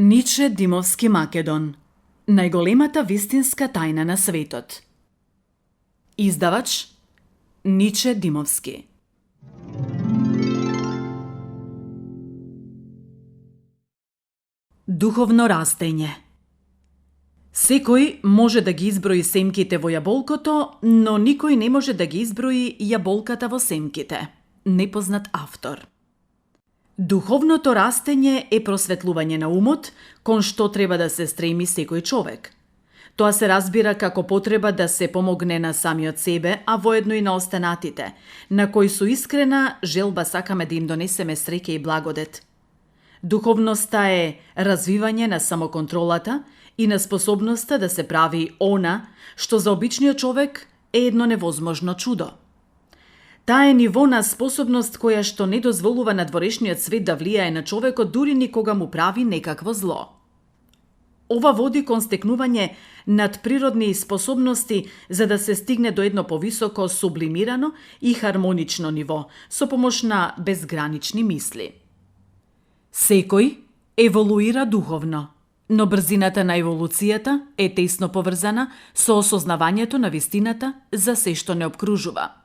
Ниче Димовски Македон. Најголемата вистинска тајна на светот. Издавач Ниче Димовски. Духовно растење. Секој може да ги изброи семките во јаболкото, но никој не може да ги изброи јаболката во семките. Непознат автор. Духовното растење е просветлување на умот, кон што треба да се стреми секој човек. Тоа се разбира како потреба да се помогне на самиот себе, а воедно и на останатите, на кои со искрена желба сакаме да им донесеме среќа и благодет. Духовноста е развивање на самоконтролата и на способноста да се прави она што за обичниот човек е едно невозможно чудо. Таа е ниво на способност која што не дозволува надворешниот свет да влијае на човекот дури никога му прави некакво зло. Ова води кон стекнување надприродни способности за да се стигне до едно повисоко сублимирано и хармонично ниво со помош на безгранични мисли. Секој еволуира духовно, но брзината на еволуцијата е тесно поврзана со осознавањето на вистината за се што не обкружува.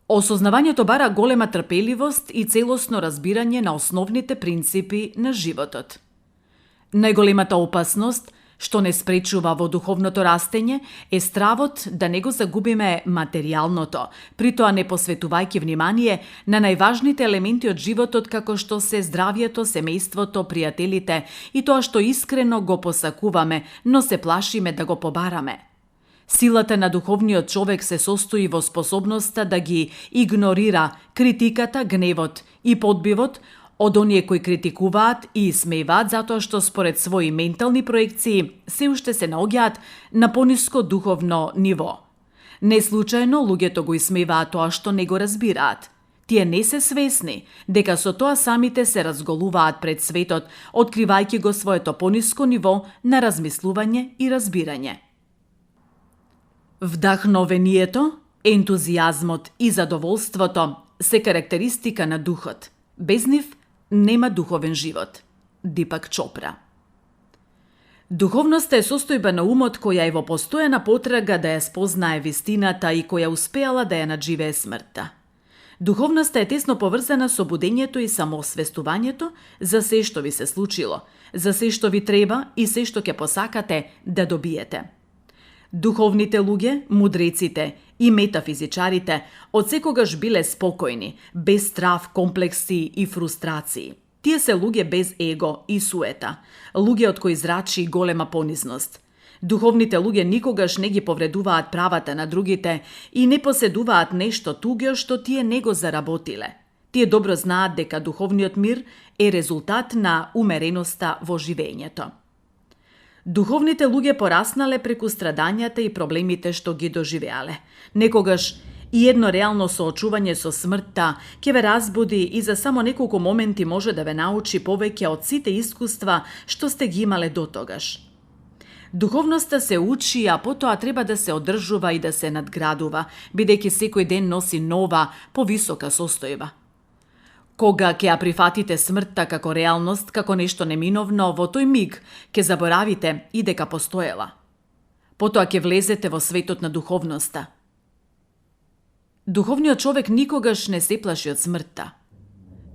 Осознавањето бара голема трпеливост и целосно разбирање на основните принципи на животот. Најголемата опасност што не спречува во духовното растење е стравот да не го загубиме материјалното, при тоа не посветувајќи внимание на најважните елементи од животот како што се здравието, семејството, пријателите и тоа што искрено го посакуваме, но се плашиме да го побараме. Силата на духовниот човек се состои во способноста да ги игнорира критиката, гневот и подбивот од оние кои критикуваат и исмејваат затоа што според своји ментални проекции се уште се наоѓаат на пониско духовно ниво. Не случајно луѓето го исмејваат тоа што не го разбираат. Тие не се свесни дека со тоа самите се разголуваат пред светот, откривајќи го своето пониско ниво на размислување и разбирање. Вдахновението, ентузијазмот и задоволството се карактеристика на духот. Без нив нема духовен живот. Дипак Чопра. Духовноста е состојба на умот која е во постојана потрага да ја спознае вистината и која успеала да ја надживее смртта. Духовноста е тесно поврзана со будењето и самоосвестувањето за се што ви се случило, за се што ви треба и се што ќе посакате да добиете. Духовните луѓе, мудреците и метафизичарите одсекогаш биле спокојни, без страв, комплекси и фрустрации. Тие се луѓе без его и суета, луѓе од кои зрачи голема понизност. Духовните луѓе никогаш не ги повредуваат правата на другите и не поседуваат нешто туѓо што тие не го заработиле. Тие добро знаат дека духовниот мир е резултат на умереноста во живењето. Духовните луѓе пораснале преку страдањата и проблемите што ги доживеале. Некогаш и едно реално соочување со смртта ќе ве разбуди и за само неколку моменти може да ве научи повеќе од сите искуства што сте ги имале дотогаш. Духовноста се учи, а потоа треба да се одржува и да се надградува, бидејќи секој ден носи нова, повисока состојба. Кога ќе ја прифатите смртта како реалност, како нешто неминовно, во тој миг ќе заборавите и дека постоела. Потоа ќе влезете во светот на духовноста. Духовниот човек никогаш не се плаши од смртта.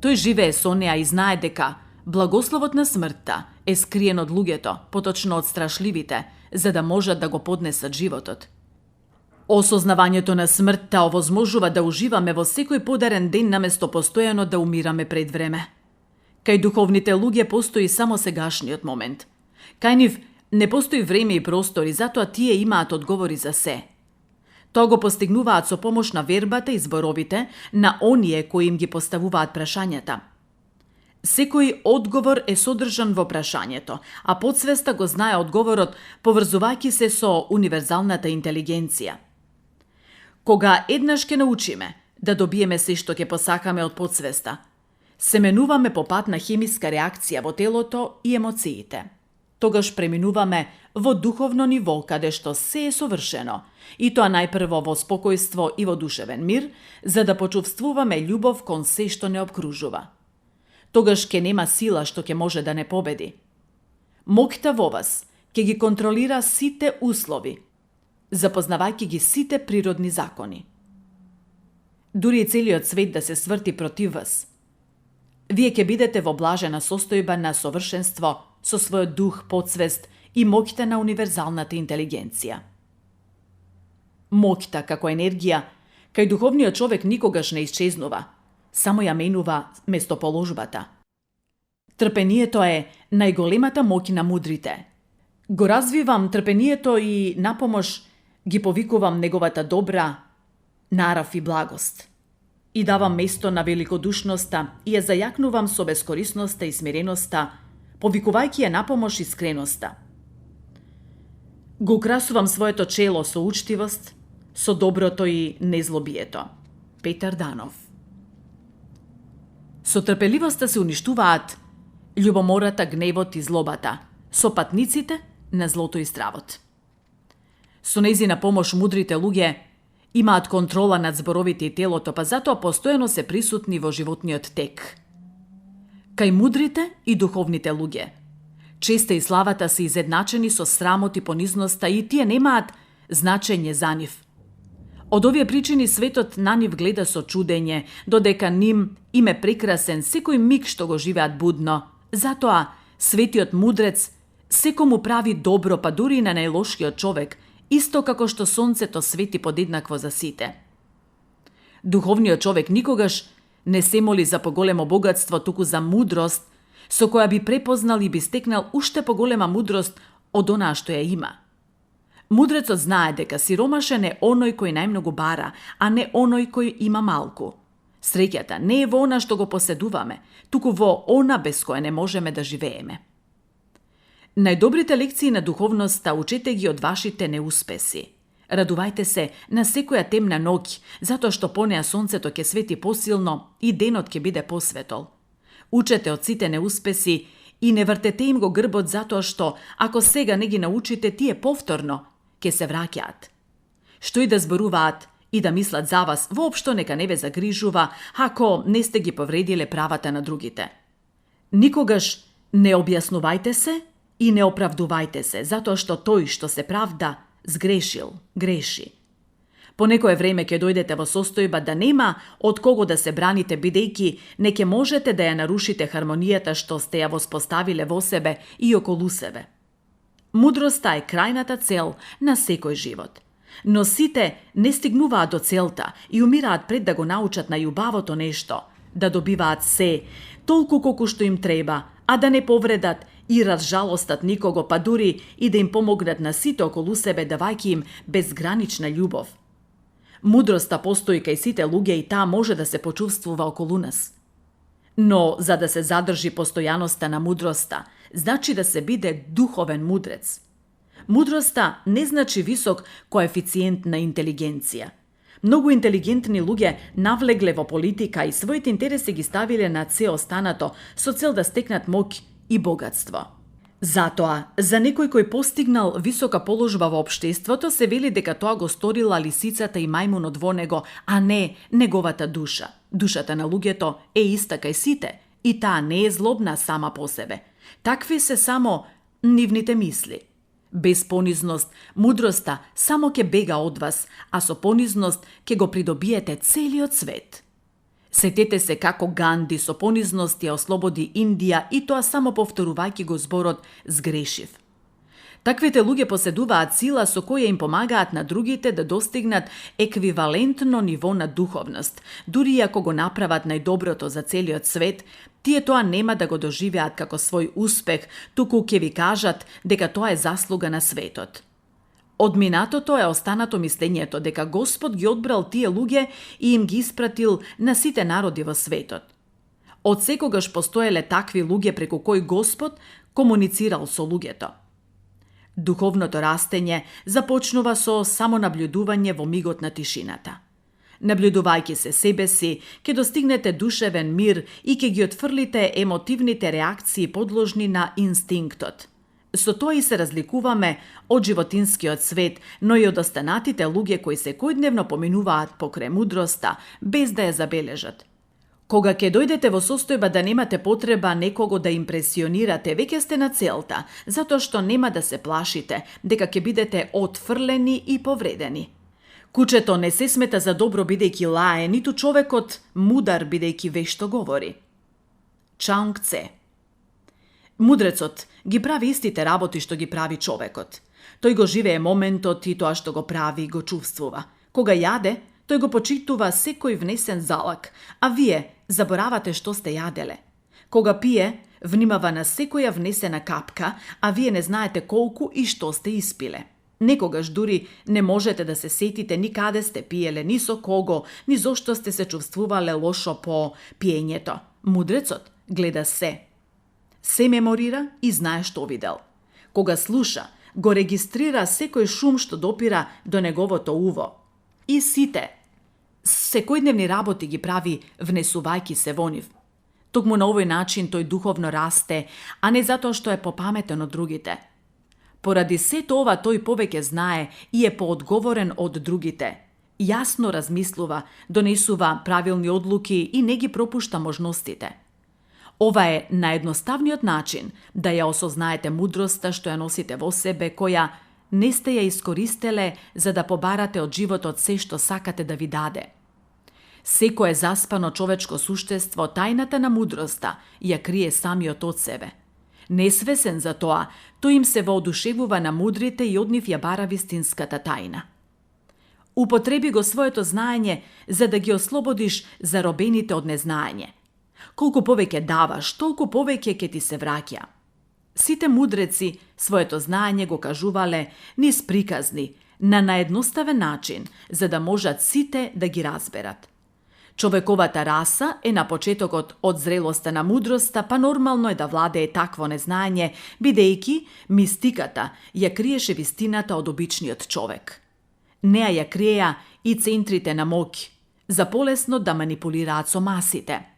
Тој живее со неа и знае дека благословот на смртта е скриен од луѓето, поточно од страшливите, за да можат да го поднесат животот. Осознавањето на смртта овозможува да уживаме во секој подарен ден наместо постојано да умираме пред време. Кај духовните луѓе постои само сегашниот момент. Кај нив не постои време и простор и затоа тие имаат одговори за се. Тоа го постигнуваат со помош на вербата и зборовите на оние кои им ги поставуваат прашањата. Секој одговор е содржан во прашањето, а подсвеста го знае одговорот поврзувајќи се со универзалната интелигенција. Кога еднаш ќе научиме да добиеме се што ќе посакаме од подсвеста, се менуваме по пат на хемиска реакција во телото и емоциите. Тогаш преминуваме во духовно ниво каде што се е совршено, и тоа најпрво во спокојство и во душевен мир, за да почувствуваме љубов кон се што не обкружува. Тогаш ќе нема сила што ќе може да не победи. Моќта во вас ќе ги контролира сите услови, запознавајќи ги сите природни закони. Дури и целиот свет да се сврти против вас, вие ќе бидете во блажена состојба на совршенство со својот дух, подсвест и моќта на универзалната интелигенција. Моќта како енергија кај духовниот човек никогаш не исчезнува, само ја менува местоположбата. Трпението е најголемата моќ на мудрите. Го развивам трпението и напомош ги повикувам неговата добра нарав и благост. И давам место на великодушноста и ја зајакнувам со бескорисноста и смиреноста, повикувајќи ја напомош искреноста. Го украсувам своето чело со учтивост, со доброто и незлобието. Петар Данов. Со трпеливоста се уништуваат љубомората, гневот и злобата, со патниците на злото и стравот. Со нејзина помош мудрите луѓе имаат контрола над зборовите и телото, па затоа постојано се присутни во животниот тек. Кај мудрите и духовните луѓе, честа и славата се изедначени со срамот и понизноста и тие немаат значење за нив. Од овие причини светот на нив гледа со чудење, додека ним им е прекрасен секој миг што го живеат будно. Затоа светиот мудрец секому прави добро, па дури и на најлошиот човек, исто како што сонцето свети подеднакво за сите. Духовниот човек никогаш не се моли за поголемо богатство, туку за мудрост, со која би препознал и би стекнал уште поголема мудрост од онаа што ја има. Мудрецот знае дека сиромашен е оној кој најмногу бара, а не оној кој има малку. Среќата не е во она што го поседуваме, туку во она без кое не можеме да живееме. Најдобрите лекции на духовноста учете ги од вашите неуспеси. Радувајте се на секоја темна ноќ, затоа што по неа сонцето ќе свети посилно и денот ќе биде посветол. Учете од сите неуспеси и не вртете им го грбот затоа што, ако сега не ги научите, тие повторно ќе се враќаат. Што и да зборуваат и да мислат за вас, воопшто нека не ве загрижува ако не сте ги повредиле правата на другите. Никогаш не објаснувајте се и не оправдувајте се, затоа што тој што се правда сгрешил, греши. По некое време ќе дојдете во состојба да нема од кого да се браните, бидејќи не ќе можете да ја нарушите хармонијата што сте ја воспоставиле во себе и околу себе. Мудроста е крајната цел на секој живот. Но сите не стигнуваат до целта и умираат пред да го научат најубавото нешто, да добиваат се, толку колку што им треба, а да не повредат и разжалостат никого, па дури и да им помогнат на сите околу себе, давајќи им безгранична љубов. Мудроста постои кај сите луѓе и таа може да се почувствува околу нас. Но за да се задржи постојаноста на мудроста, значи да се биде духовен мудрец. Мудроста не значи висок коефициент на интелигенција. Многу интелигентни луѓе навлегле во политика и своите интереси ги ставиле над се останато со цел да стекнат моќ и богатство. Затоа, за некој кој постигнал висока положба во општеството, се вели дека тоа го сторила лисицата и мајмунот во него, а не неговата душа. Душата на луѓето е иста кај сите и таа не е злобна сама по себе. Такви се само нивните мисли. Без понизност, мудроста само ќе бега од вас, а со понизност ќе го придобиете целиот свет. Сетете се како Ганди со понизност ја ослободи Индија и тоа само повторувајќи го зборот «сгрешив». Таквите луѓе поседуваат сила со која им помагаат на другите да достигнат еквивалентно ниво на духовност. Дури ако го направат најдоброто за целиот свет, тие тоа нема да го доживеат како свој успех, туку ќе ви кажат дека тоа е заслуга на светот. Од минатото е останато мислењето дека Господ ги одбрал тие луѓе и им ги испратил на сите народи во светот. Од секогаш постоеле такви луѓе преку кои Господ комуницирал со луѓето. Духовното растење започнува со самонаблюдување во мигот на тишината. Наблюдувајќи се себе си, ќе достигнете душевен мир и ќе ги отфрлите емотивните реакции подложни на инстинктот. Со тоа и се разликуваме од животинскиот свет, но и од останатите луѓе кои секојдневно поминуваат покрај мудроста, без да ја забележат. Кога ќе дојдете во состојба да немате потреба некого да импресионирате, веќе сте на целта, затоа што нема да се плашите дека ќе бидете отфрлени и повредени. Кучето не се смета за добро бидејќи лае, ниту човекот мудар бидејќи вешто говори. Чаунг Це. Мудрецот ги прави истите работи што ги прави човекот. Тој го живее моментот и тоа што го прави го чувствува. Кога јаде, тој го почитува секој внесен залак, а вие заборавате што сте јаделе. Кога пие, внимава на секоја внесена капка, а вие не знаете колку и што сте испиле. Некогаш дури не можете да се сетите ни каде сте пиеле, ни со кого, ни зошто сте се чувствувале лошо по пиењето. Мудрецот гледа се. Се меморира и знае што видел. Кога слуша, го регистрира секој шум што допира до неговото уво. И сите секојдневни работи ги прави внесувајќи се во нив. Токму на овој начин тој духовно расте, а не затоа што е попаметен од другите. Поради сето ова тој повеќе знае и е поодговорен од другите. Јасно размислува, донесува правилни одлуки и не ги пропушта можностите. Ова е наједноставниот начин да ја осознаете мудроста што ја носите во себе, која не сте ја искористеле за да побарате од животот се што сакате да ви даде. Секое заспано човечко суштество, тајната на мудроста, ја крие самиот од себе. Несвесен за тоа, тој им се воодушевува на мудрите и од нив ја бара вистинската тајна. Употреби го своето знаење за да ги ослободиш заробените од незнаење. Колку повеќе даваш, толку повеќе ќе ти се враќа. Сите мудреци своето знаење го кажувале низ приказни, на наедноставен начин, за да можат сите да ги разберат. Човековата раса е на почетокот од зрелоста на мудроста, па нормално е да владее такво незнаење, бидејќи мистиката ја криеше вистината од обичниот човек. Неа ја криеа и центрите на моќ, за полесно да манипулираат со масите.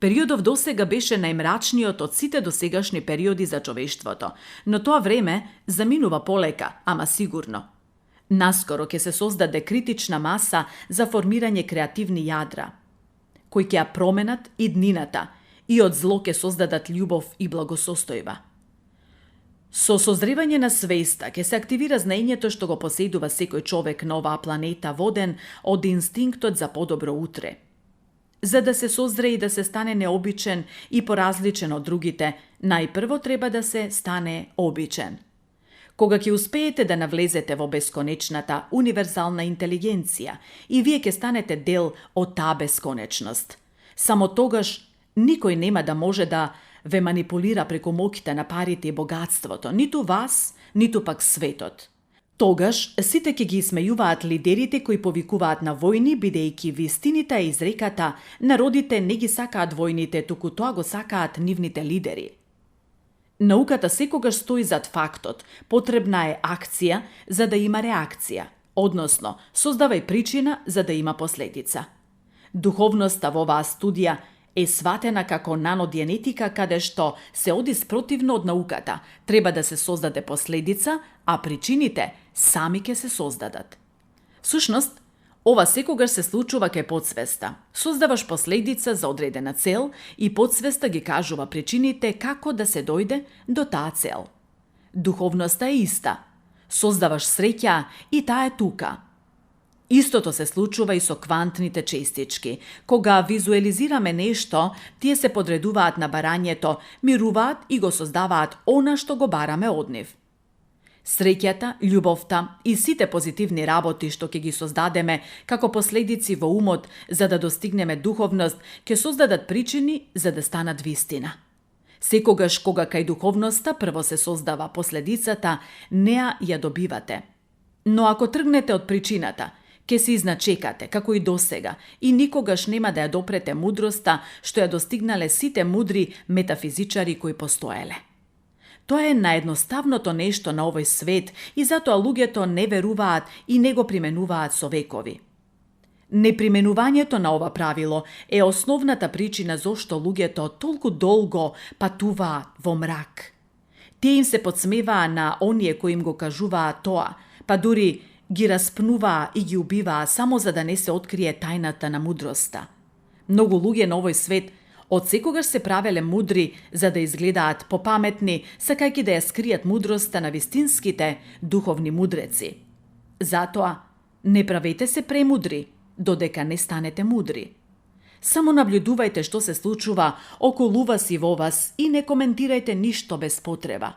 Периодов досега беше најмрачниот од сите досегашни периоди за човештвото, но тоа време заминува полека, ама сигурно. Наскоро ќе се создаде критична маса за формирање креативни јадра, кои ќе ја променат и днината и од зло ќе создадат љубов и благосостојба. Со созревање на свеста ќе се активира знаењето што го поседува секој човек на оваа планета, воден од инстинктот за подобро утре. За да се созре и да се стане необичен и поразличен од другите, најпрво треба да се стане обичен. Кога ќе успеете да навлезете во бесконечната универзална интелигенција и вие ќе станете дел од таа бесконечност, само тогаш никој нема да може да ве манипулира преку моќта на парите и богатството, ниту вас, ниту пак светот. Тогаш сите ќе ги исмејуваат лидерите кои повикуваат на војни, бидејќи вистината е изреката, народите не ги сакаат војните, туку тоа го сакаат нивните лидери. Науката секогаш стои зад фактот, потребна е акција за да има реакција, односно создавај причина за да има последица. Духовноста во оваа студија е сватена како нанодиенетика, каде што се оди спротивно од науката. Треба да се создаде последица, а причините сами ќе се создадат. Сушност, ова секогаш се случува кај подсвеста. Создаваш последица за одредена цел и подсвеста ги кажува причините како да се дојде до таа цел. Духовноста е иста. Создаваш среќа и таа е тука. Истото се случува и со квантните честички. Кога визуализираме нешто, тие се подредуваат на барањето, мируваат и го создаваат она што го бараме од нив. Среќата, љубовта и сите позитивни работи што ќе ги создадеме како последици во умот за да достигнеме духовност, ќе создадат причини за да станат вистина. Секогаш кога кај духовноста прво се создава последицата, неа ја добивате. Но ако тргнете од причината, ќе се изначекате, како и досега, и никогаш нема да ја допрете мудроста што ја достигнале сите мудри метафизичари кои постоеле. Тоа е наједноставното нешто на овој свет и затоа луѓето не веруваат и не го применуваат со векови. Неприменувањето на ова правило е основната причина зошто луѓето толку долго патуваат во мрак. Тие им се подсмеваа на оние кои им го кажуваа тоа, па дури ги распнуваа и ги убиваа само за да не се открие тајната на мудроста. Многу луѓе на овој свет од секогаш се правеле мудри за да изгледаат попаметни, сакајќи да ја скријат мудроста на вистинските духовни мудреци. Затоа, не правете се премудри, додека не станете мудри. Само наблюдувајте што се случува околу вас и во вас и не коментирајте ништо без потреба.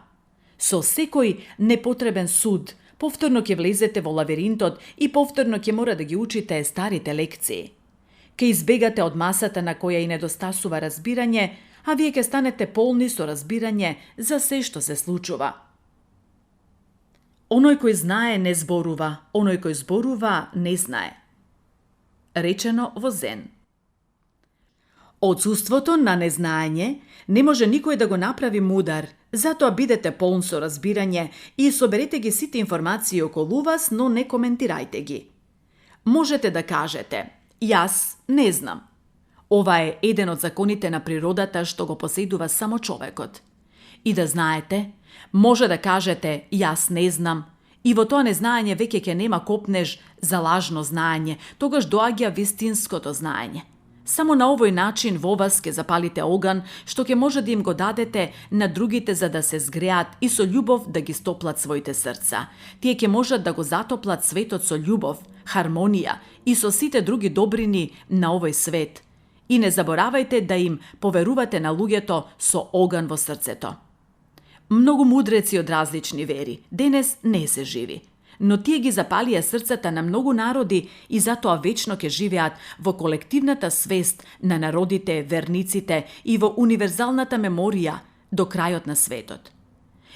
Со секој непотребен суд, повторно ќе влезете во лавиринтот и повторно ќе мора да ги учите старите лекции. Ке избегате од масата на која и недостасува разбирање, а вие ќе станете полни со разбирање за се што се случува. Оној кој знае не зборува, оној кој зборува не знае. Речено во Зен. Отсуството на незнаење не може никој да го направи мудар, затоа бидете полн со разбирање и соберете ги сите информации околу вас, но не коментирајте ги. Можете да кажете: јас не знам. Ова е еден од законите на природата што го поседува само човекот. И да знаете, може да кажете јас не знам, и во тоа незнаење веќе ќе нема копнеж за лажно знаење, тогаш доаѓа вистинското знаење. Само на овој начин во вас ќе запалите оган што ќе може да им го дадете на другите за да се згреат и со љубов да ги стоплат своите срца. Тие ќе можат да го затоплат светот со љубов, хармонија и со сите други добрини на овој свет. И не заборавајте да им поверувате на луѓето со оган во срцето. Многу мудреци од различни вери денес не се живи, но тие ги запалија срцата на многу народи и затоа вечно ќе живеат во колективната свест на народите, верниците и во универзалната меморија до крајот на светот.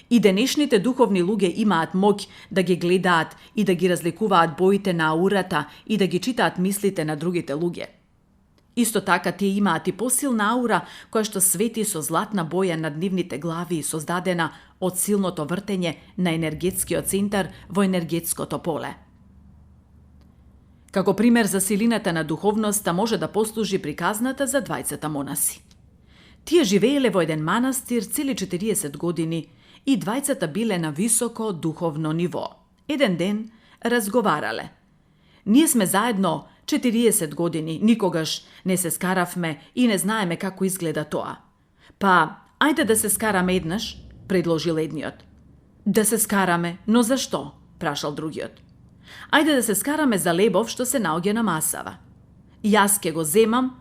И денешните духовни луѓе имаат моќ да ги гледаат и да ги разликуваат боите на аурата и да ги читаат мислите на другите луѓе. Исто така тие имаат и посилна аура која што свети со златна боја над нивните глави, создадена од силното вртење на енергетскиот центар во енергетското поле. Како пример за силината на духовноста може да послужи приказната за двајцата монаси. Тие живееле во еден манастир цели 40 години и двајцата биле на високо духовно ниво. Еден ден разговарале. Ние сме заедно 40 години, никогаш не се скаравме и не знаеме како изгледа тоа. Па, ајде да се скараме еднаш, предложил едниот. Да се скараме, но зашто? Прашал другиот. Ајде да се скараме за лебов што се наоѓа на масава. Јас ќе го земам,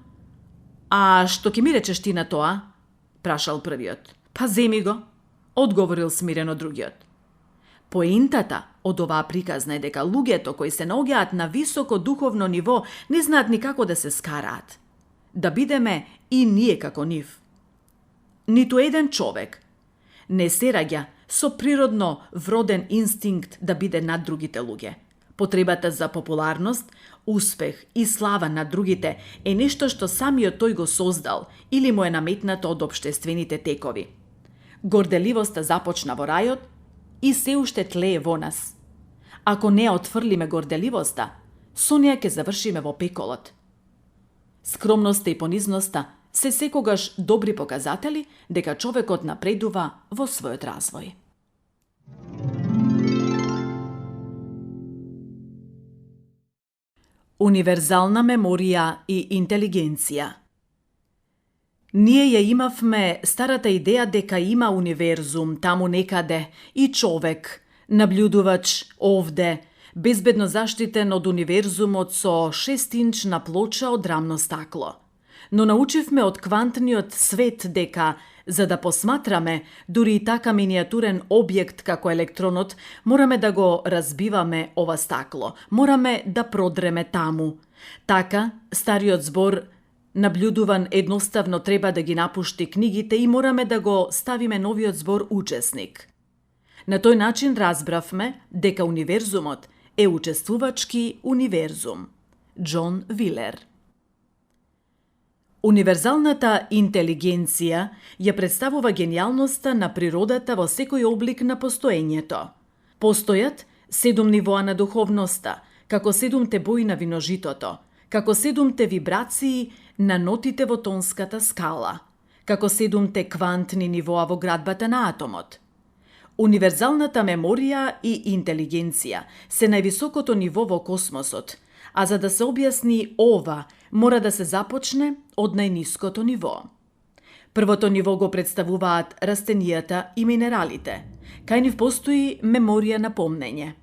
а што ќе ми речеш ти на тоа? Прашал првиот. Па земи го, одговорил смирено другиот. Поентата од оваа приказна е дека луѓето кои се наоѓаат на високо духовно ниво не знаат никако да се скараат. Да бидеме и ние како нив. Ниту еден човек не се раѓа со природно вроден инстинкт да биде над другите луѓе. Потребата за популарност, успех и слава над другите е нешто што самиот тој го создал или му е наметнато од општествените текови. Горделивоста започна во рајот и се уште тлее во нас. Ако не отфрлиме горделивоста, со неја ќе завршиме во пеколот. Скромноста и понизноста се секогаш добри показатели дека човекот напредува во својот развој. Универзална меморија и интелигенција. Ние ја имавме старата идеја дека има универзум таму некаде и човек, наблюдувач овде, безбедно заштитен од универзумот со 6-инчна плоча од рамно стакло. Но научивме од квантниот свет дека, за да посматраме дури и така минијатурен објект како електронот, мораме да го разбиваме ова стакло, мораме да продреме таму. Така, стариот збор наблюдуван едноставно треба да ги напушти книгите и мораме да го ставиме новиот збор учесник. На тој начин разбравме дека универзумот е учествувачки универзум. Џон Вилер. Универзалната интелигенција ја представува генијалноста на природата во секој облик на постоењето. Постојат 7 нивоа на духовноста, како 7 бои на виножитото, како 7 вибрации на нотите во тонската скала, како 7 квантни нивоа во градбата на атомот. Универзалната меморија и интелигенција се највисокото ниво во космосот, а за да се објасни ова, мора да се започне од најниското ниво. Првото ниво го представуваат растенијата и минералите. Кај нив постои меморија на помнење.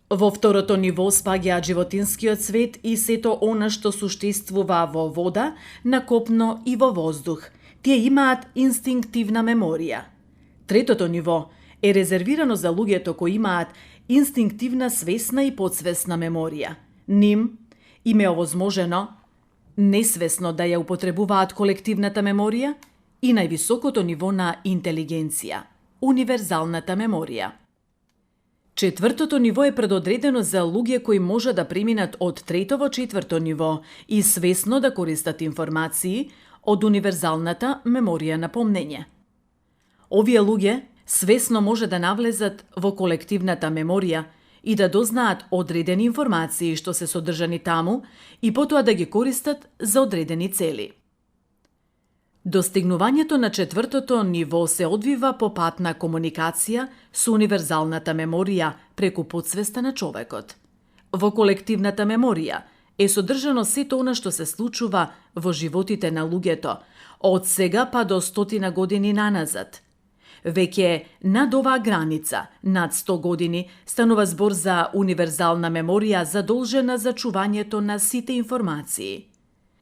Во второто ниво спаѓаат животинскиот свет и сето она што суштествува во вода, на копно и во воздух. Тие имаат инстинктивна меморија. Третото ниво е резервирано за луѓето кои имаат инстинктивна свесна и подсвесна меморија. Ним им е овозможено несвесно да ја употребуваат колективната меморија и највисокото ниво на интелигенција – универзалната меморија. Четвртото ниво е предодредено за луѓе кои може да преминат од трето во четврто ниво и свесно да користат информации од универзалната меморија на помнење. Овие луѓе свесно може да навлезат во колективната меморија и да дознаат одредени информации што се содржани таму и потоа да ги користат за одредени цели. Достигнувањето на четвртото ниво се одвива по пат на комуникација со универзалната меморија преку подсвеста на човекот. Во колективната меморија е содржано сето она што се случува во животите на луѓето, од сега па до 100 години наназад. Веќе над оваа граница, над 100 години, станува збор за универзална меморија задолжена за чувањето на сите информации.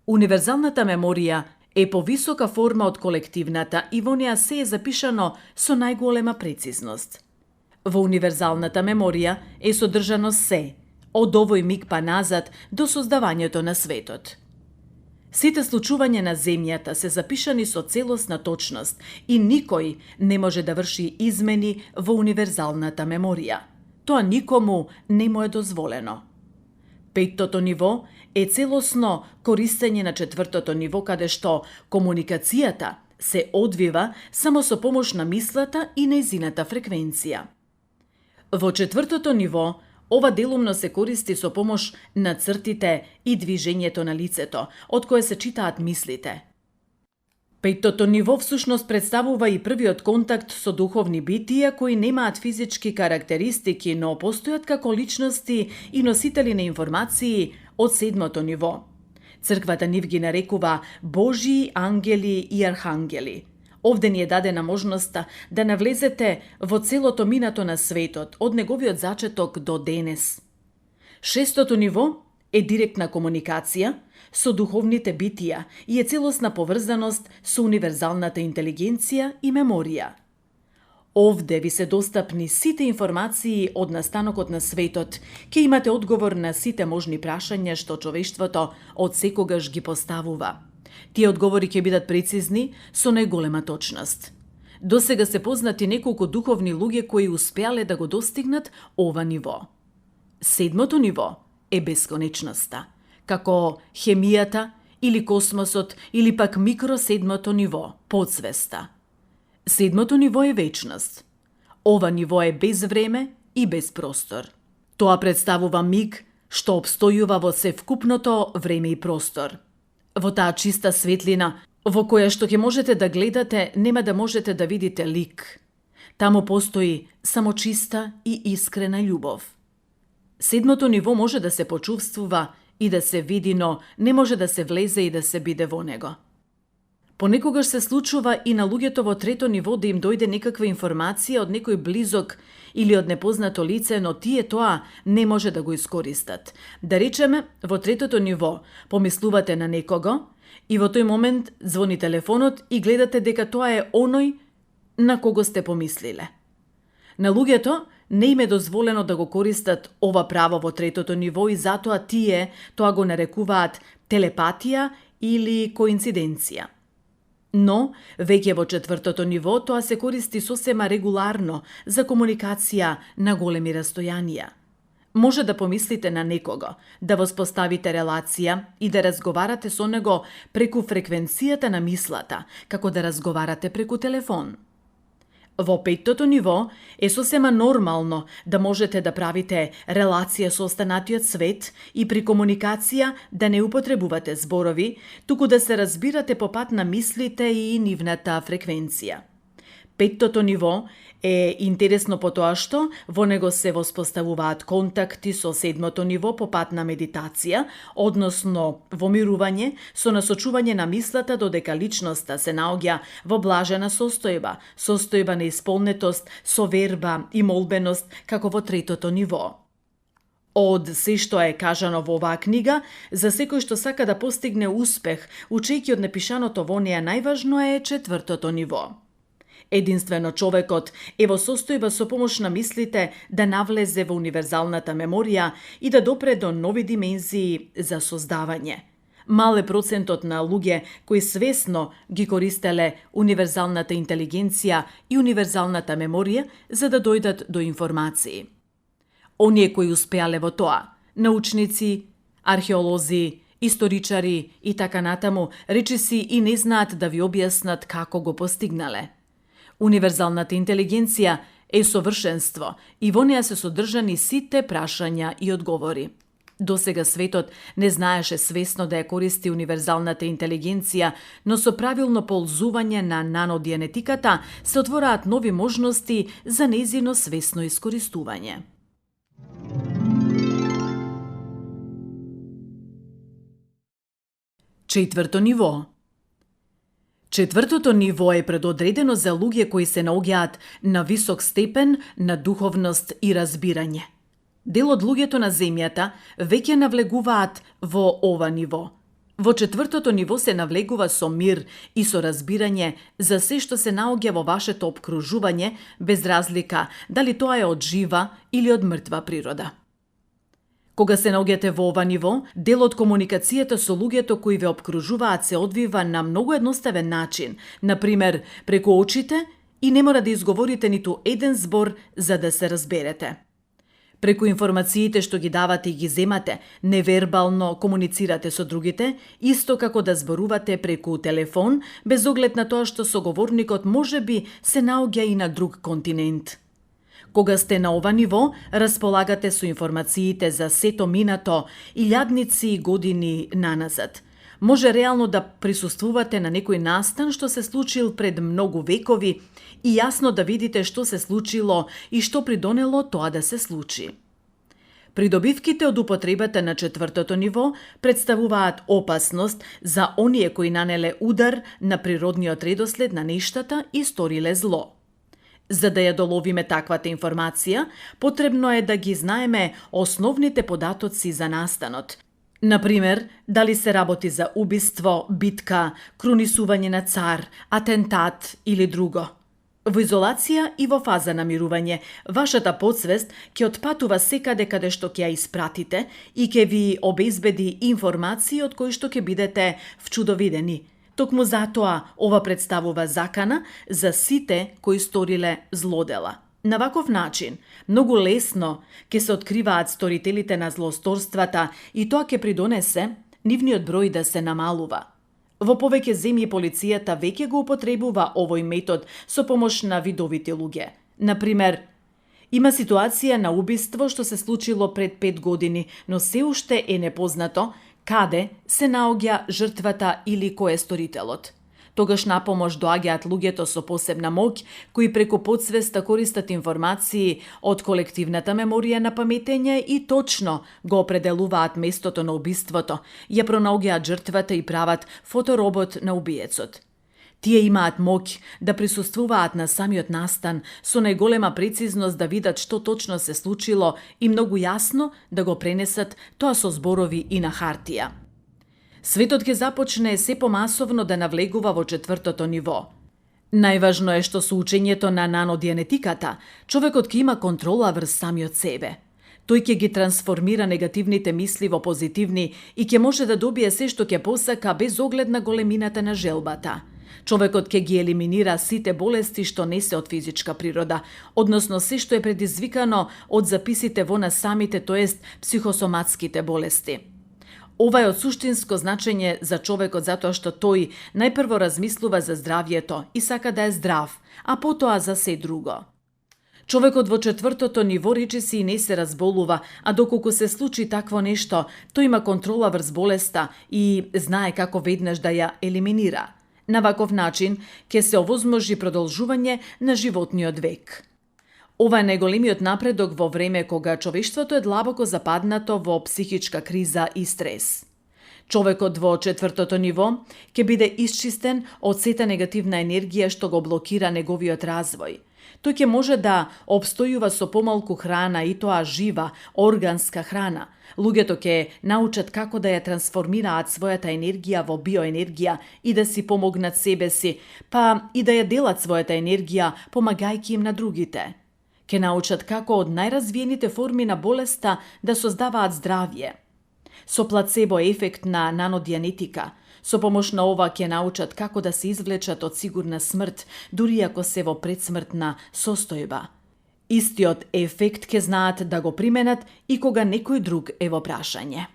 Универзалната меморија е повисока форма од колективната и во неа се е запишано со најголема прецизност. Во универзалната меморија е содржано се, од овој миг па назад до создавањето на светот. Сите случувања на земјата се запишани со целосна точност и никој не може да врши измени во универзалната меморија. Тоа никому не му е дозволено. Петтото ниво е целосно користење на четвртото ниво, каде што комуникацијата се одвива само со помош на мислата и нејзината фреквенција. Во четвртото ниво ова делумно се користи со помош на цртите и движењето на лицето, од кое се читаат мислите. Петтото ниво всушност представува и првиот контакт со духовни битија кои немаат физички карактеристики, но постојат како личности и носители на информации од седмото ниво. Црквата нив ги нарекува Божии ангели и архангели. Овде ни е дадена можноста да навлезете во целото минато на светот, од неговиот зачеток до денес. Шестото ниво е директна комуникација со духовните битија и е целосна поврзаност со универзалната интелигенција и меморија. Овде ви се достапни сите информации од настанокот на светот, ке имате одговор на сите можни прашања што човештвото од секогаш ги поставува. Тие одговори ќе бидат прецизни со најголема точност. Досега се познати неколку духовни луѓе кои успеале да го достигнат ова ниво. Седмото ниво е бесконечноста, како хемијата или космосот или пак микроседмото ниво, подсвеста. Седмото ниво е вечност. Ова ниво е без време и без простор. Тоа представува миг што обстојува во севкупното време и простор. Во таа чиста светлина, во која што ќе можете да гледате, нема да можете да видите лик. Таму постои само чиста и искрена љубов. Седмото ниво може да се почувствува и да се види, но не може да се влезе и да се биде во него. Понекогаш се случува и на луѓето во трето ниво да им дојде некаква информација од некој близок или од непознато лице, но тие тоа не може да го искористат. Да речеме, во третото ниво помислувате на некого и во тој момент звони телефонот и гледате дека тоа е оној на кого сте помислиле. На луѓето не им е дозволено да го користат ова право во третото ниво и затоа тие тоа го нарекуваат телепатија или коинциденција. Но, веќе во четвртото ниво тоа се користи сосема регуларно за комуникација на големи растојанија. Може да помислите на некого, да воспоставите релација и да разговарате со него преку фреквенцијата на мислата, како да разговарате преку телефон. Во петтото ниво е сосема нормално да можете да правите релација со останатиот свет и при комуникација да не употребувате зборови, туку да се разбирате по пат на мислите и нивната фреквенција. Петтото ниво е интересно по тоа што во него се воспоставуваат контакти со седмото ниво по пат на медитација, односно во мирување со насочување на мислата додека личноста се наоѓа во блажена состојба на исполнетост, соверба и молбеност како во третото ниво. Од се што е кажано во оваа книга, за секој што сака да постигне успех, учејќи од напишаното во неа, најважно е четвртото ниво. Единствено човекот е во состојба со помош на мислите да навлезе во универзалната меморија и да допре до нови димензии за создавање. Мал е процентот на луѓе кои свесно ги користеле универзалната интелигенција и универзалната меморија за да дојдат до информации. Оние кои успеале во тоа, научници, археолози, историчари и така натаму, речиси и не знаат да ви објаснат како го постигнале. Универзалната интелигенција е совршенство и во неа се содржани сите прашања и одговори. Досега светот не знаеше свесно да ја користи универзалната интелигенција, но со правилно ползување на наногенетиката се отвораат нови можности за нејзино свесно искористување. Четврто ниво. Четвртото ниво е предодредено за луѓе кои се наоѓаат на висок степен на духовност и разбирање. Дел од луѓето на земјата веќе навлегуваат во ова ниво. Во четвртото ниво се навлегува со мир и со разбирање за се што се наоѓа во вашето опкружување, без разлика дали тоа е од жива или од мртва природа. Кога се наоѓате во ова ниво, дел од комуникацијата со луѓето кои ве опкружуваат се одвива на многу едноставен начин, например преку очите, и не мора да изговорите ниту еден збор за да се разберете. Преку информациите што ги давате и ги земате, невербално комуницирате со другите, исто како да зборувате преку телефон, без оглед на тоа што соговорникот можеби се наоѓа и на друг континент. Кога сте на ова ниво, располагате со информациите за сето минато илјадници години наназад. Може реално да присуствувате на некој настан што се случил пред многу векови и јасно да видите што се случило и што придонело тоа да се случи. Придобивките од употребата на четвртото ниво представуваат опасност за оние кои нанеле удар на природниот редослед на нештата и сториле зло. За да ја доловиме таквата информација, потребно е да ги знаеме основните податоци за настанот. Например, дали се работи за убиство, битка, крунисување на цар, атентат или друго. Во изолација и во фаза на мирување, вашата подсвест ќе отпатува секаде каде што ќе ја испратите и ќе ви обезбеди информации од кои што ќе бидете вчудовидени. Токму затоа ова представува закана за сите кои сториле злодела. На ваков начин, многу лесно ќе се откриваат сторителите на злосторствата и тоа ќе придонесе нивниот број да се намалува. Во повеќе земји полицијата веќе го употребува овој метод со помош на видовите луѓе. Например, има ситуација на убиство што се случило пред 5 години, но се уште е непознато каде се наоѓа жртвата или кој е сторителот. Тогаш на помош доаѓаат луѓето со посебна моќ, кои преку подсвеста користат информации од колективната меморија на паметење и точно го определуваат местото на убиството, ја пронаоѓаат жртвата и прават фоторобот на убиецот. Тие имаат моќ да присуствуваат на самиот настан со најголема прецизност да видат што точно се случило и многу јасно да го пренесат тоа со зборови и на хартија. Светот ќе започне се помасовно да навлегува во четвртото ниво. Најважно е што со учењето на наногенетиката, човекот ќе има контрола врз самиот себе. Тој ќе ги трансформира негативните мисли во позитивни и ќе може да добие се што ќе посака без оглед на големината на желбата. Човекот ќе ги елиминира сите болести што не се од физичка природа, односно се што е предизвикано од записите во нас самите, тоест психосоматските болести. Ова е од суштинско значење за човекот затоа што тој најпрво размислува за здравјето и сака да е здрав, а потоа за се друго. Човекот во четвртото ниво речиси и не се разболува, а доколку се случи такво нешто, тој има контрола врз болеста и знае како веднаш да ја елиминира. На ваков начин ќе се овозможи продолжување на животниот век. Ова е најголемиот напредок во време кога човештвото е длабоко западнато во психичка криза и стрес. Човекот во четвртото ниво ќе биде исчистен од сета негативна енергија што го блокира неговиот развој. Тој ќе може да обстојува со помалку храна, и тоа жива, органска храна. Луѓето ќе научат како да ја трансформираат својата енергија во биоенергија и да си помогнат себе си, па и да ја делат својата енергија помагајќи им на другите. Ќе научат како од најразвиените форми на болеста да создаваат здравје. Со плацебо ефект на нанодианетика, со помош на ова ќе научат како да се извлечат од сигурна смрт, дури ако се во предсмртна состојба. Истиот ефект ќе знаат да го применат и кога некој друг е во прашање.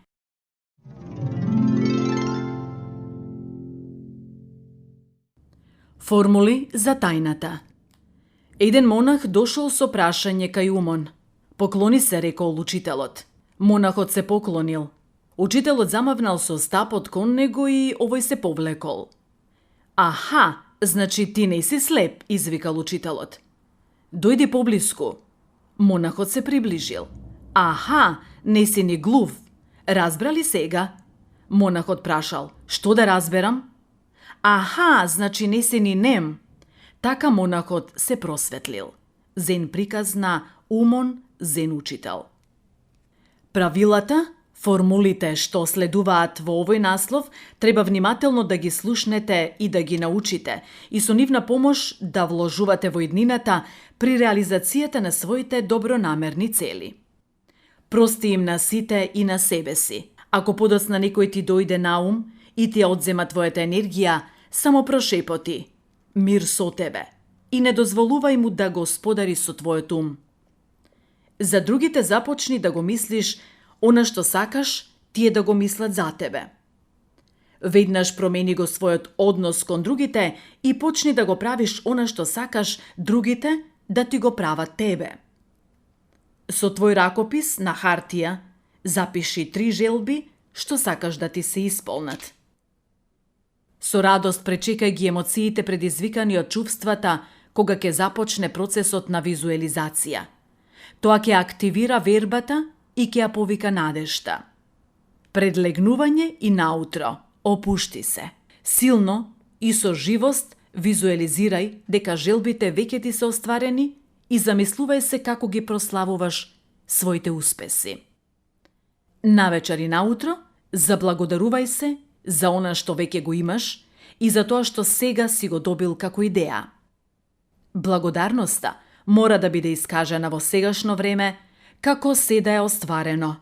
Формули за тајната. Еден монах дошол со прашање кај Умон. Поклони се, рекол учителот. Монахот се поклонил. Учителот замавнал со стапот кон него и овој се повлекол. Аха, значи ти не си слеп, извикал учителот. Дојди поблиску. Монахот се приближил. Аха, не си ни глув. Разбрали сега? Монахот прашал. Што да разберам? Аха, значи не си ни нем. Така монахот се просветлил. Зен приказ на Умон, зен учител. Правилата, формулите што следуваат во овој наслов, треба внимателно да ги слушнете и да ги научите и со нивна помош да вложувате во иднината при реализацијата на своите добронамерни цели. Прости им на сите и на себе си. Ако подоцна некој ти дојде на ум и ти ја одзема твојата енергија, само прошепоти «Мир со тебе» и не дозволувај му да господари со твојот ум. За другите започни да го мислиш она што сакаш, тие да го мислат за тебе. Веднаш промени го својот однос кон другите и почни да го правиш она што сакаш другите да ти го прават тебе. Со твој ракопис на хартија запиши 3 желби што сакаш да ти се исполнат. Со радост пречекај ги емоциите предизвикани од чувствата кога ќе започне процесот на визуелизација. Тоа ќе активира вербата и ќе ја повика надежта. Пред легнување и наутро, опушти се. Силно и со живост визуелизирај дека желбите веќе ти се остварени и замислувај се како ги прославуваш своите успеси. Навечер и наутро заблагодарувај се за она што веќе го имаш и за тоа што сега си го добил како идеја. Благодарноста мора да биде искажана во сегашно време, како се да е остварено.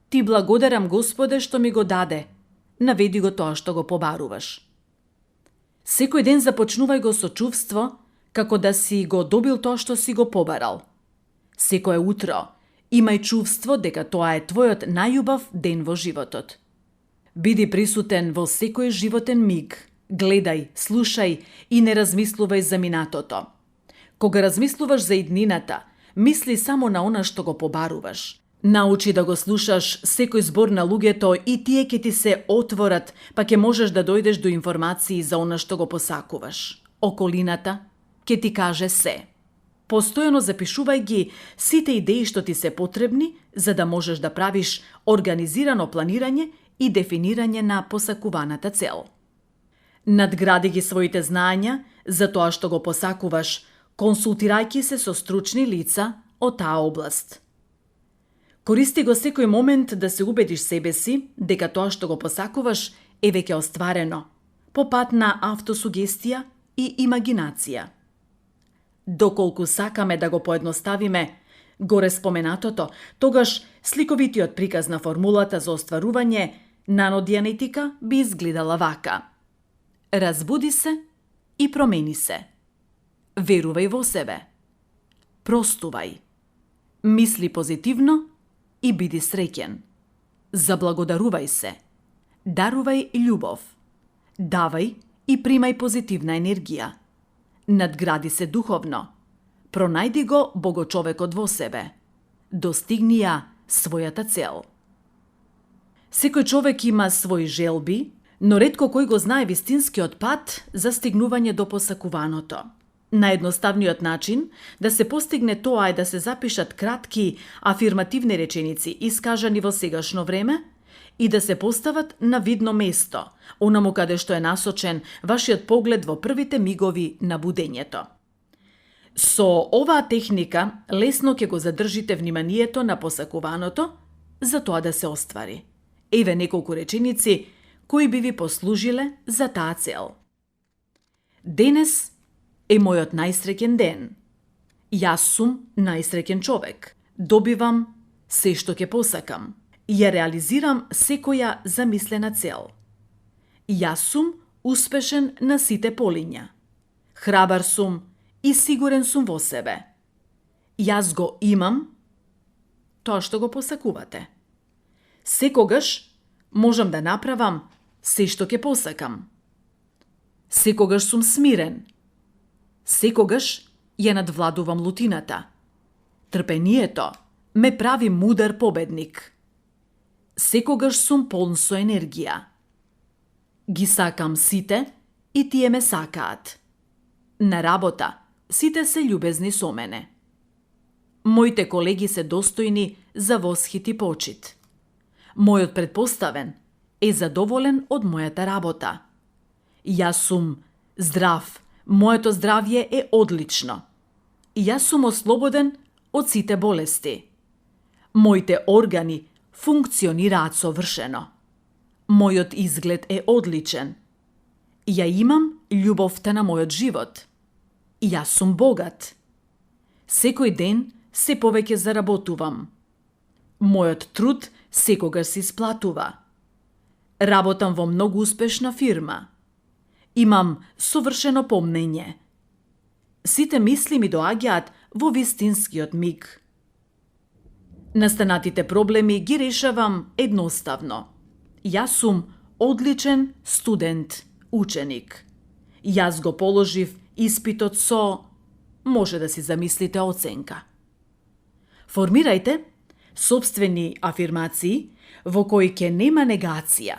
Ти благодарам Господе што ми го даде. Наведи го тоа што го побаруваш. Секој ден започнувај го со чувство како да си го добил тоа што си го побарал. Секое утро имај чувство дека тоа е твојот најубав ден во животот. Биди присутен во секој животен миг. Гледај, слушај и не размислувај за минатото. Кога размислуваш за иднината, мисли само на она што го побаруваш. Научи да го слушаш секој збор на луѓето и тие ќе ти се отворат, па ќе можеш да дојдеш до информации за она што го посакуваш. Околината ќе ти каже се. Постојано запишувај ги сите идеи што ти се потребни за да можеш да правиш организирано планирање и дефинирање на посакуваната цел. Надгради ги своите знаења за тоа што го посакуваш, консултирајќи се со стручни лица од таа област. Користи го секој момент да се убедиш себе си дека тоа што го посакуваш е веќе остварено, по пат на автосугестија и имагинација. Доколку сакаме да го поедноставиме горе споменатото, тогаш сликовитиот приказ на формулата за остварување нанодианетика би изгледала вака. Разбуди се и промени се. Верувај во себе. Простувај. Мисли позитивно и биди среќен. Заблагодарувај се. Дарувај љубов. Давај и примај позитивна енергија. Надгради се духовно. Пронајди го богочовекот во себе. Достигни ја својата цел. Секој човек има своји желби, но ретко кој го знае вистинскиот пат за стигнување до посакуваното. Наједноставниот начин да се постигне тоа е да се запишат кратки афирмативни реченици искажани во сегашно време и да се постават на видно место, онаму каде што е насочен вашиот поглед во првите мигови на будењето. Со оваа техника лесно ќе го задржите вниманието на посакуваното за тоа да се оствари. Еве неколку реченици кои би ви послужиле за таа цел. Денес е мојот најсреќен ден. Јас сум најсреќен човек. Добивам се што ќе посакам. Ја реализирам секоја замислена цел. Јас сум успешен на сите полиња. Храбар сум и сигурен сум во себе. Јас го имам тоа што го посакувате. Секогаш можам да направам се што ќе посакам. Секогаш сум смирен. Секогаш ја надвладувам лутината. Трпението ме прави мудар победник. Секогаш сум полн со енергија. Ги сакам сите и тие ме сакаат. На работа сите се љубезни со мене. Моите колеги се достојни за восхит и почит. Мојот претпоставен е задоволен од мојата работа. Јас сум здрав, моето здравје е одлично. Јас сум ослободен од сите болести. Моите органи функционираат совршено. Мојот изглед е одличен. Ја имам љубовта на мојот живот. Јас сум богат. Секој ден се повеќе заработувам. Мојот труд секогаш се исплатува. Работам во многу успешна фирма. Имам совршено помнење. Сите мисли ми доаѓаат во вистинскиот миг. Настанатите проблеми ги решавам едноставно. Јас сум одличен студент, ученик. Јас го положив испитот со, може да си замислите, оценка. Формирајте сопствени афирмации во кои ќе нема негација.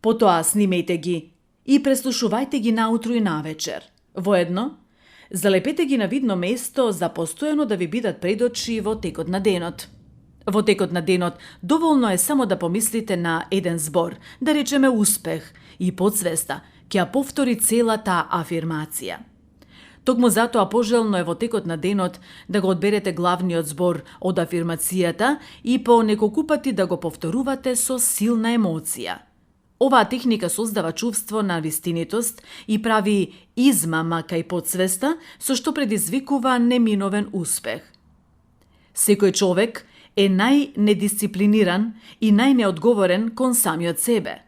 Потоа снимејте ги и преслушувајте ги наутру и навечер. Воедно, залепете ги на видно место за постојано да ви бидат пред очи во текот на денот. Во текот на денот доволно е само да помислите на еден збор, да речеме успех, и подсвеста ќе ја повтори целата афирмација. Токму затоа пожелно е во текот на денот да го одберете главниот збор од афирмацијата и по неколку пати да го повторувате со силна емоција. Оваа техника создава чувство на вистинитост и прави измама кај подсвеста, со што предизвикува неминовен успех. Секој човек е најнедисциплиниран и најнеодговорен кон самиот себе.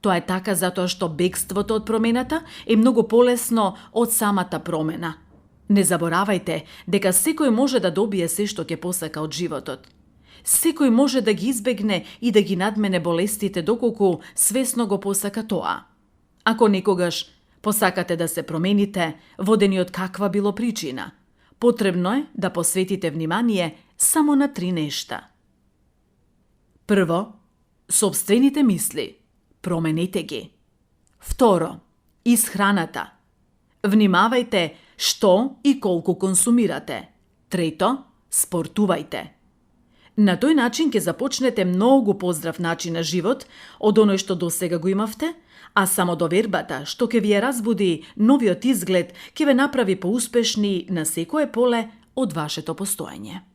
Тоа е така затоа што бегството од промената е многу полесно од самата промена. Не заборавајте дека секој може да добие се што ќе посака од животот. Секој може да ги избегне и да ги надмене болестите доколку свесно го посака тоа. Ако некогаш посакате да се промените, водени од каква било причина, потребно е да посветите внимание само на 3 нешта. Прво, сопствените мисли. Променете ги. Второ, исхраната. Внимавајте што и колку консумирате. Трето, спортувајте. На тој начин ќе започнете многу поздрав начин на живот од оној што досега го имавте, а само довербата што ќе ви ја разбуди новиот изглед ќе ве направи поуспешни на секое поле од вашето постоење.